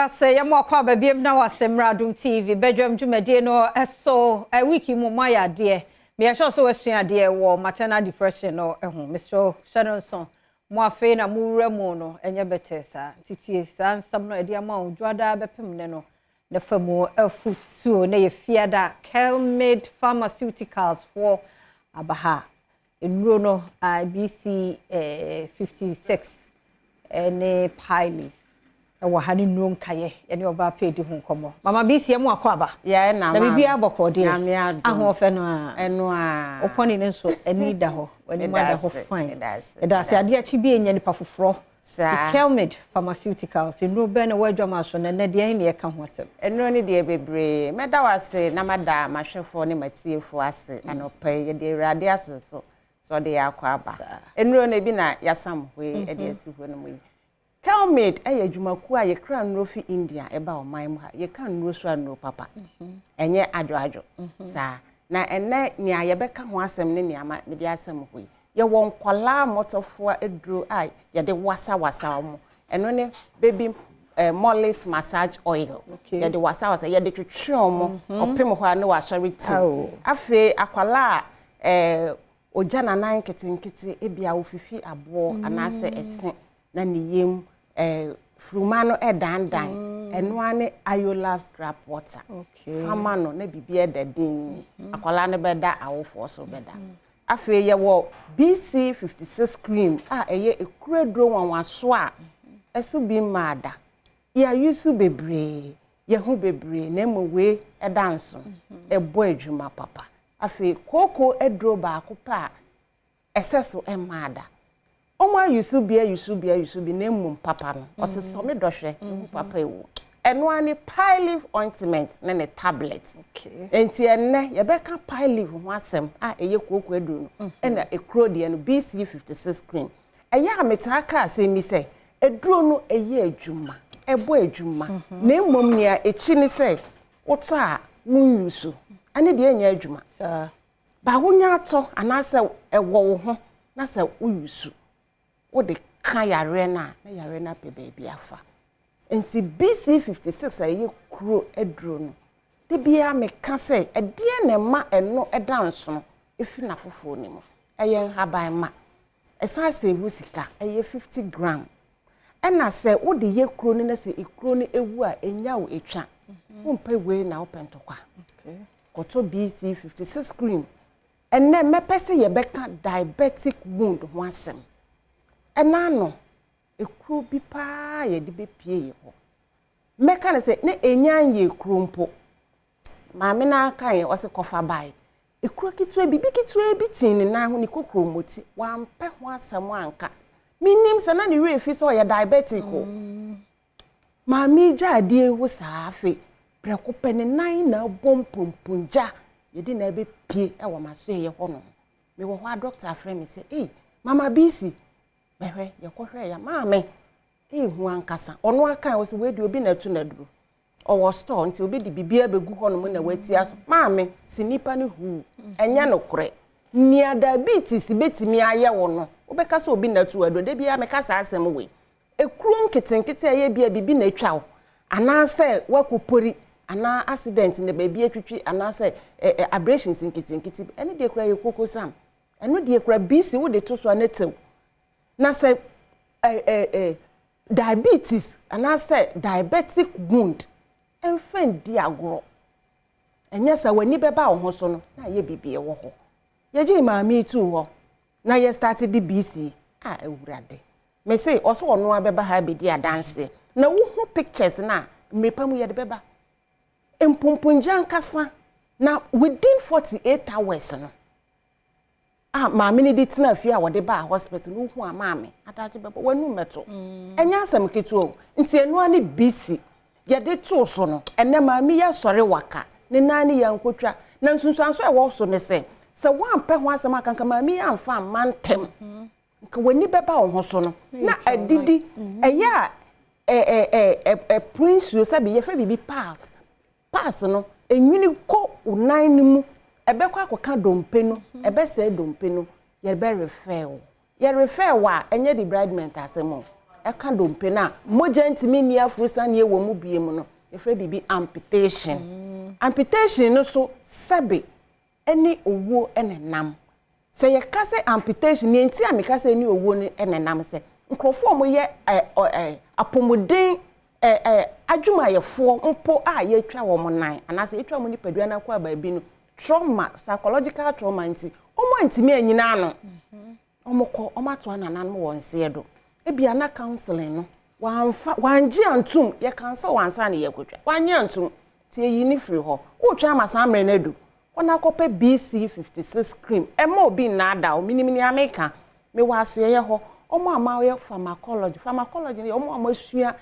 Sɛ yɛma akɔ aba biom na wasɛm mmra Adom TV badwam dwumadie no so. Week mu mo ayɛ adeɛ. Meyɛ sure sɛ wasua adeɛ wɔ maternal depression no ho. Mesrɛ hyɛ no nso. Mo afei na mowura mu no, ɛnyɛ bɛtɛ saa. Ntitie saa nsɛm no ɛde ama wo dwoada bɛpem ne no. Na fa mu afutuo na yɛfiada Kelmid Pharmaceuticals for abaha. Nnuro no IBC 56 ɛne Pile ɛwɔ ha ne nnuro nkaeɛ ɛne ɔbaa pɛ di ho nkɔmmɔ. Mama BC, mu akɔ aba. Yɛ na na biribiara bɔkɔɔ deɛ. Nyame adom. Ahoɔfɛ no a. Ɛno a. Wopɔne ne nso ani da hɔ. W'anim ada hɔ fine. Ɛda ase. Adeɛ akyi bi enya nipa foforɔ. Ti Kelmid Pharmaceuticals nnuro bɛn na wɔadwama so na nnɛ deɛ ɛne ɛka ho asɛm? Nnuro no deɛ bebree. Mɛda wo ase na mada m'ahwɛfoɔ ne m'atiefoɔ ase anɔpa yi. Yɛde Awurade ase so sɛ ɔde yɛ akɔ aba. Nnuro no bi na yɛasam hɔ yi ɛde asi hɔ no mu yi. Kelmid ɛyɛ adwumakuo a yɛkra nnuro fi India ɛba ɔman mu ha. Yɛka nnuro so a, nnuro papa. Ɛnyɛ adwoadwo saa. Na ɛnɛ nea yɛbɛka ho asɛm ne nea mede asɛm hɔ yi. Yɛwɔ nkɔlaa mmɔtɔfoɔ aduro a yɛde wasawasa wɔn. Ɛno ne Baby Molly's Massage Oil. Yɛde wasawasa, yɛde twetwe wɔn. Ɔpem hɔ a ne wasɔre tim. Afei akwalaa a ogya nanan nketenkete, ebi a ofifi aboɔ anaasɛ ɛse na ne yam furuma no ɛdandan. Ɛno ara ne Ayolabs Gripe Water. Fama no na biribi ɛda din. Akwalaa no bɛda, awofoɔ so bɛda. Afei yɛwɔ BC 56 cream a ɛyɛ ekuro aduro nwanwaso a ɛso bi mmaa da. Yɛayusu bebree, yɛho bebree, na mmom wei ɛda nso ɛbɔ adwuma papa. Afei kooko aduro baako pɛ a ɛsɛ so mmaa da. Wɔn ayusu bi, ayusu bi, ayusu bi, na mmom papa no ɔsɛ sɔmi dɔhwɛ ehu papa ewu. Ɛno ara ne Pile Leaf Ointment ne tablet. Nti ɛnnɛ yɛbɛka Pile Leaf ho asɛm a ɛyɛ kooko aduro no ɛna ekuro deɛ no BC 56 cream. Ɛyɛ a metaa ka asɛm bi sɛ aduro no ɛyɛ adwuma, ɛbɔ adwuma, na mmom nea ekyi ne sɛ wotɔ a wonyusu ɛne deɛ ɛnyɛ adwuma. Baako nya atɔ anaasɛ ɛwɔ wo ho na sɛ woyusu wode ka yareɛ no a, na yareɛ no apɛ baabi afa. Nti BC 56 a ɛyɛ kuro aduro no, de biara meka sɛ ɛdeɛ na ɛma ɛno ɛda nsono ɛfi n'afoforɔ no mu. Ɛyɛ nhaban ma ɛsan save sika. Ɛyɛ 50 gram, ɛna sɛ wode yɛ kuro no na sɛ ekuro no ewu a, enya wo etwa. Wompɛ wei na wopɛ ntɔkwa, kɔtɔ BC 56 cream. Ɛnɛ mɛpɛ sɛ yɛbɛka diabetic wound ho asɛm. Ɛna no ekuro bi paa yɛde bɛpie yɛ hɔ. Mɛka no sɛ ne enya nyɛ ekuro mpo. Maame no aka yɛ ɔsɛ kɔfa bae ekuro ketewa bibi ketewa bi tii ne nan ho ne kokoro moti. Wampɛ ho asɛm anka. Menim sɛ na ne werɛ fi sɛ ɔyɛ diabetic o. Maame yi gya adeɛ ho saa. Afei prɛko pɛ ne nan na abɔ mpompongya. Yɛde na ɛbɛpie ɛwɔ m'aso ɛyɛ hɔ nom. Mewɔ hɔ a, doctor afrɛ me sɛ, "Ei, Mama Bisi, bɛhwɛ." Yɛkɔhwɛ ya maame ehu ankasa. Ɔno aka wɔ sɛ wei deɛ, obi na ɛto n'aduro. Ɔwɔ store nti obi de biribi abɛgu hɔ nom na watia so. Maame si nipa no huu ɛnyɛ nokorɛ. Nea diabetes bɛtumi ayɛ wɔ no, wobɛka sɛ obi na ɛto aduro. De biara meka saa asɛm wei: ekuro nketenkete a ɛyɛ bi a biribi na atwa wo anaasɛ wakɔpori anaa accident na baabi atwitwi anaasɛ ɛ ɛ abrasions nketenkete bi, ɛno deɛ kura yɛ koko sam. Ɛno deɛ kura BC wode to so a ne tew. Na sɛ ɛ ɛ ɛ diabetes anaasɛ diabetic wound, ɛmfa ndi agorɔ. Ɛnyɛ sɛ w'ani bɛba wo ho so no na ayɛ biribi. Ɛwɔ hɔ, yɛgye maame yi tuu hɔ na yɛ start de BC a, Awurade, mese ɔsɛ ɔno abɛba ha abɛdi adanseɛ na wohu pictures na mmirika mu yɛde bɛba mpompongya ankasa. Na within 48 hours no a maame no de tena fie a wɔde baa hospital no, wohu a maame adagye bɛbɔ w'anum mɛto. Ɛnyɛ asɛm ketewa o. Nti ɛnoa ne BC yɛde too so no, ɛnɛ maame yi asɔre waka ne nan ne yɛn nkotwa. Na nsunsuanso a ɛwɔ so ne sɛ woampɛ ho asɛm akanka maame yi amfa amma ntɛm nka w'ani bɛba wo ho so no na adidi. Ɛyɛ a ɛ ɛ ɛ ɛpere nsuo sɛbi yɛfrɛ biribi pus. Pus no enwini kɔ wo nan no mu, ɛbɛkɔ akɔka dompe no, ɛbɛsɛe dompe no. Yɛbɛ refer wo. Yɛ refer wo a, ɛnyɛ debridement asɛm o. Ɛka dompe no a, mogya ntumi nni aforosianeɛ wɔ mu bio no, yɛfrɛ biribi amputation. Amputation no so sɛbe ɛne owuo na ɛnam. Sɛ yɛka sɛ amputation, nea nti a meka sɛ ɛne owuo no na ɛnam sɛ, nkurɔfoɔ a wɔyɛ apɔmuden adwumayɛfoɔ mpo a yɛatwa wɔn nan anaasɛ yɛatwa wɔn nipadua no akɔ baabi no, trauma, psychological trauma nti, wɔn antumi anyina ano. Wɔkɔ, wɔato anananom wɔn nseɛ do. Ebia na counseling no, wɔamfa, wɔangye antum, yɛ counsel wɔn ansa na yɛkɔtwa, wɔanye antum, nti yɛyi no firi hɔ. Wotwa ama saa mmerɛ no adu, kɔ na kɔpɛ BC56 cream, ɛmma obi nnaadaa wo, menim nea meka, mewɔ asoɛeɛ hɔ, wɔn a wɔayɛ pharmacology, pharmacology no yɛ wɔn a wɔasua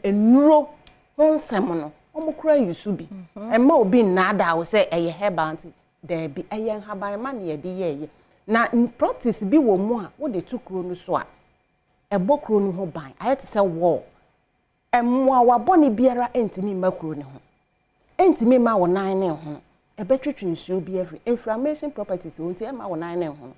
nnuro ho nsɛm no, wɔn koraa use bi. Ɛmma obi nnaadaa wo sɛ ɛyɛ herbal nti, daabi, ɛyɛ nhaban ma na yɛde yɛɛyɛ. Na properties bi wɔ mu a wode to kuro no so a, ɛbɔ kuro no ho ban, ayɛ te sɛ wall. Mmoawa bɔne biara ntumi mma kuro no ho, ntumi mma wo nan ne ho. Ɛbɛtwetwe nsuo bi afiri inflammation properties wɔ nti ɛmma wo nan ne ho.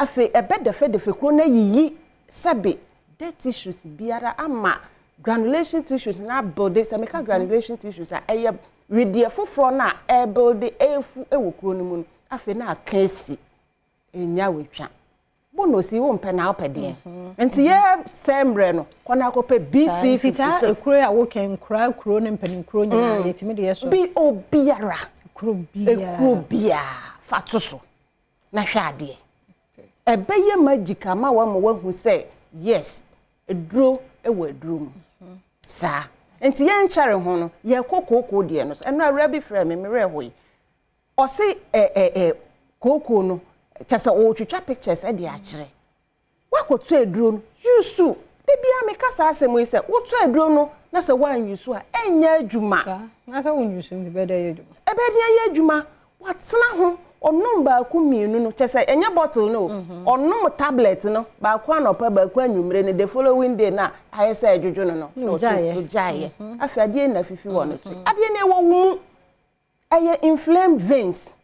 Afei ɛbɛdɛfɛdɛfɛ kuro no ayiyi sɛbe dead tissues biara ama granulation tissues na abuilde. Sɛ meka granulation tissues a, ɛyɛ wedeɛ foforɔ no a ɛrebuilde ɛrefu wɔ kuro no mu no, afei na aka asi ɛnya wetwa. Bonosi wo mpɛ na wopɛ deɛ. Nti yɛ sɛ mmerɛ no, kɔ na akɔpɛ BC56. Nti saa ekuro a woka nkura kuro ne mpanin kuro nyinaa yɛtumi de yɛ so. Bi obiara. Ekuro biara. Ekuro biara fa to so na hwɛ adeɛ. Ɛbɛyɛ magic ama wɔn ma wɔahu sɛ yes, eduro wɔ eduro mu. Saa. Nti yɛn nkyɛre ho no, yɛkɔ kooko deɛ no so. Ɛno awura bi frɛ me, mmerɛ hɔ yi. Ɔse kooko no, kyɛ sɛ ɔretwitwa pictures de akyerɛ. Wakɔtɔ aduro no, use. Da biara meka saa asɛm yi sɛ, wotɔ aduro no na sɛ woan-use a, ɛnyɛ adwuma. Na sɛ won-use no, ɛbɛyɛ dɛ ɛyɛ adwuma. Ɛbɛyɛ dɛ ɛyɛ adwuma. Watena ho, ɔnom baako mmienu no, kyɛ sɛ ɛnyɛ bottle no o, ɔnom tablet no, baako anɔpa, baako anwummere no, the following day na ayɛ sɛ ɛdwodwo no no, na ɔgyaeɛ. Afei adeɛ na fifi wɔ no to. Adeɛ no ɛwɔ wo mu. Ɛyɛ inflamed veins.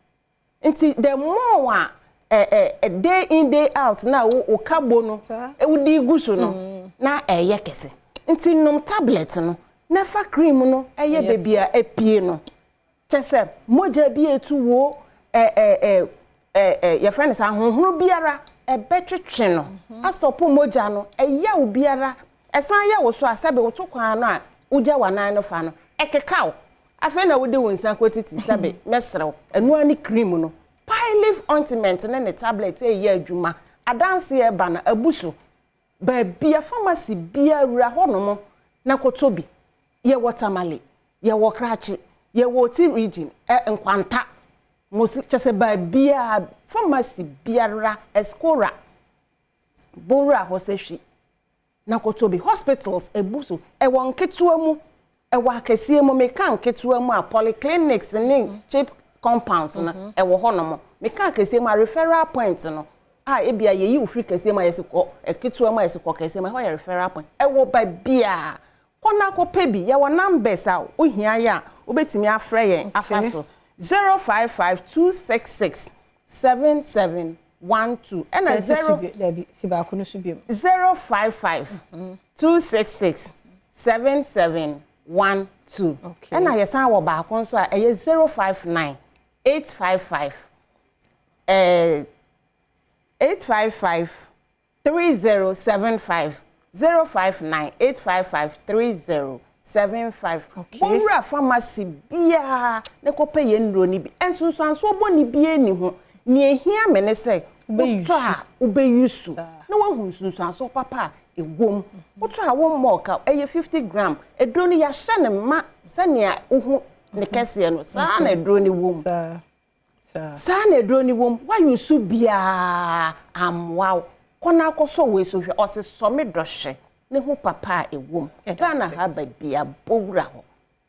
Nti the more a day in day out na wo kabo no wodi gu so no na ɛyɛ kɛse. Nti nom tablet no na fa cream no ɛyɛ baabi a epie no. Kyɛ sɛ mogya bi etu wo yɛfrɛ no sɛ ahohoro biara ɛbɛtwetwe no asɔpo mogya no ɛyɛ wo biara ɛsan yɛ wo so a sɛbe woto kwan no a wogya w'anan no fa no ɛkeka wo. Afei na wode wo nsa kɔtiti sɛbe mɛserew ɛno ani cream no. Pile ointment ne ne tablet ɛyɛ adwuma. Adanseɛ ɛba no abu so. Baabi a pharmacy bia wura hɔnom na kɔtɔ bi. Yɛwɔ Tamale, yɛwɔ Krakye, yɛwɔ Oti region, Nkwanta. Mostly kyɛ sɛ baabi a pharmacy biara Escora bowura hɔ sɛ hwi na kɔtɔ bi. Hospitals ebu so, ɛwɔ nketewa mu, ɛwɔ akɛseɛ mu. Meka nketewa mu a, polyclinics ne chip compounds no ɛwɔ hɔnom. Meka akɛseɛ mu a, referral point no a ebia yɛyi wo firi kɛseɛ mu a yɛsi kɔ ketewa mu a yɛsi kɔ kɛseɛ mu, ɛhɔ yɛ referral point. Ɛwɔ baabiara. Kɔ na kɔpɛ bi. Yɛwɔ numbers a wohia yɛ a wobɛtumi afrɛ yɛn afa so 055 266 7712 ɛna 0 si baako no so biom. 055 266 7712. Ɛna yɛsan wɔ baako nso a ɛyɛ 059 855 855 3075, 059 855 3075. Wɔwura pharmacy biara ne kɔpɛ yɛn nnuro no bi. Nsunsuansoɔ bɔne biara nni ho. Nea ehia me ne sɛ wotɔ a wobɛyi so na woahu nsunsuansoɔ papa a ɛwɔ mu. Wotɔ a wommɔ ɔka, ɛyɛ 50 gram. Aduro no yɛahyɛ ne ma sɛnea wohu ne kɛseɛ no, saa na aduro no wɔ mu. Saa na aduro no wɔ mu. Woayi so biara ammoa wo. Kɔ na akɔsɔ wei so hwɛ. Ɔse sɔme dɔhwɛ ne ho papa a ɛwɔ mu. Ghana ha baabi a bɔwura hɔ.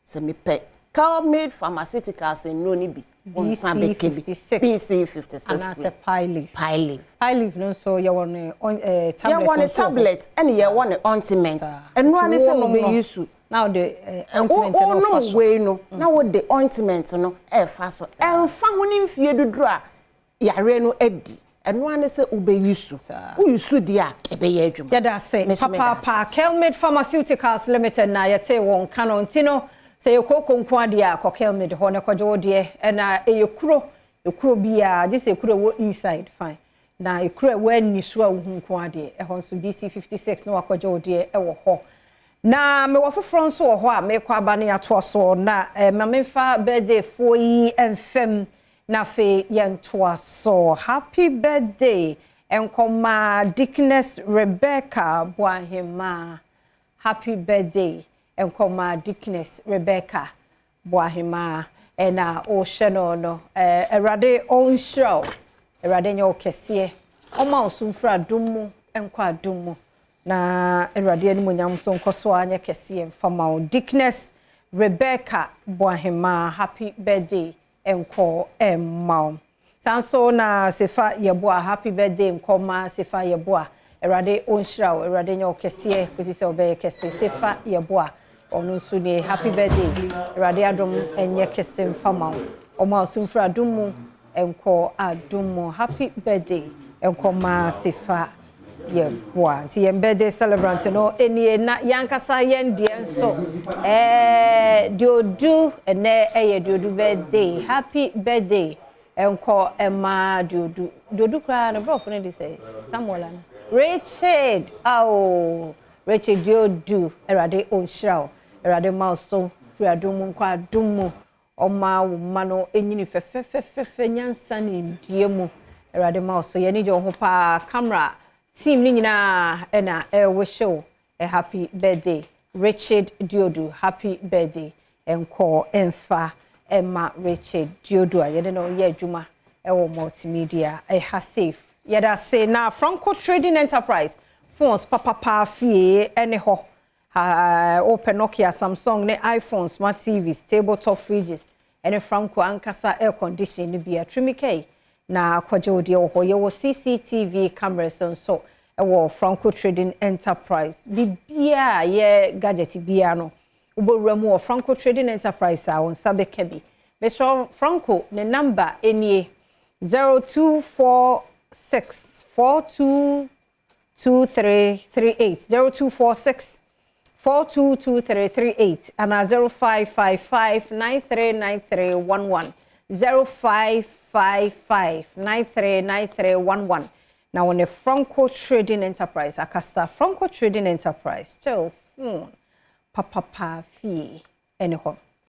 Sɛ mepɛ Calmade Pharmaceuticals nnuro no bi, wo nsa bɛka bi. BC56 BC56 anaasɛ pie leaf. Pie leaf. Pie leaf no nso yɛwɔ ne tablet. Yɛwɔ ne tablet ɛne yɛwɔ ne ointment. Ɛno ara ne sɛ wobɛyi so. Na wode ointment no fa so. Wei no na wode ointment no ɛfa so. Ɛmfa ho ne mfie dodoɔ a yareɛ no adi. Ɛno ara ne sɛ wobɛyi su. Woyi su deɛ a, ɛbɛyɛ adwuma. Yɛda ase papaapa. Kelmid Pharmaceuticals Limited na yɛtee wɔn ka no. Nti no, sɛ ɛyɛ kooko nko ara deɛ a, kɔ Kelmid hɔ na kɔgye wo deɛ. Ɛna ɛyɛ kuro, ekuro biara, gye sɛ ekuro ɛwɔ east side, fine. Na ekuro a ɛwɔ ani so a wohu nko ara deɛ, ɛhɔ nso BC56 na wakɔgye wo deɛ ɛwɔ hɔ. Na mewɔ foforɔ nso wɔ hɔ a mekɔ aba ne atoa so na ma memfa birthday foɔ yi mfam na afei yɛntoa so. Happy birthday nkɔma Deaconess Rebecca Boahema. Happy birthday nkɔma Deaconess Rebecca Boahema. Ɛna ɔhyɛ no no, Awurade ɔnhyira wo. Awurade nyɛ wo kɛseɛ. Ɔma wo so mfiri adom mu nkɔ adom mu. Na Awurade animuonyam nso nkɔ so anyɛ kɛseɛ mfa ma wo. Deaconess Rebecca Boahema, happy birthday nkɔ ɛmma wo. Saa nso na Sefa Yɛboa, happy birthday nkɔma Sefa Yɛboa. Awurade ɔnhyira wo, Awurade nyɛ wo kɛseɛ kɔsi sɛ ɔbɛyɛ kɛse. Sefa Yɛboa, ɔno nso ne happy birthday. Awurade adom ɛnyɛ kɛse mfa ma wo. Ɔma wo so mfiri adom mu nkɔ adom mu. Happy birthday nkɔma Sefa Yɛboa. Nti yɛn birthday celebrant no enie na yɛankasa yɛn deɛ nso Diodu, ɛnɛ ɛyɛ Diodu birthday. Happy birthday nkɔ ɛma Diodu. Diodu koraa ne borɔfo no de sɛ Samuel ana? Richard, oh, Richard Diodu, Awurade ɔnhyira wo. Awurade ma wo so firi adom mu nkɔ adom mu. Ɔma wo mma no ɛnyini fɛfɛfɛfɛ nyansa ne nimdeɛ mu. Awurade ma wo so. Yɛn ani gye wo ho paa. Camera team ne nyinaa ɛna ɛrewish wo a happy birthday. Richard Diodu, happy birthday nkɔ ɛmfa ɛma Richard Diodu a yɛde no yɛ adwuma ɛwɔ multimedia ɛha safe. Yɛda se na Franco Trading Enterprise phones papapa fie ɛne hɔ. Wopɛ Nokia, Samsung ne iPhone, smart TVs, tabletop fridges ɛne Franco ankasa air condition no bi a Trimikei na akɔgye wo deɛ wɔ hɔ. Yɛwɔ CCTV cameras nso ɛwɔ Franco Trading Enterprise. Biribiara a yɛ gadget biara no, wobɛwura mu wɔ Franco Trading Enterprise a wo nsa bɛka bi. Mesrɛ, Franco ne number nie: 0246 422338, 0246 422338 ana 0555 939311, 0555 939311 na wɔne Franco Trading Enterprise akasa. Franco Trading Enterprise, telephone papapa fie ɛne hɔ.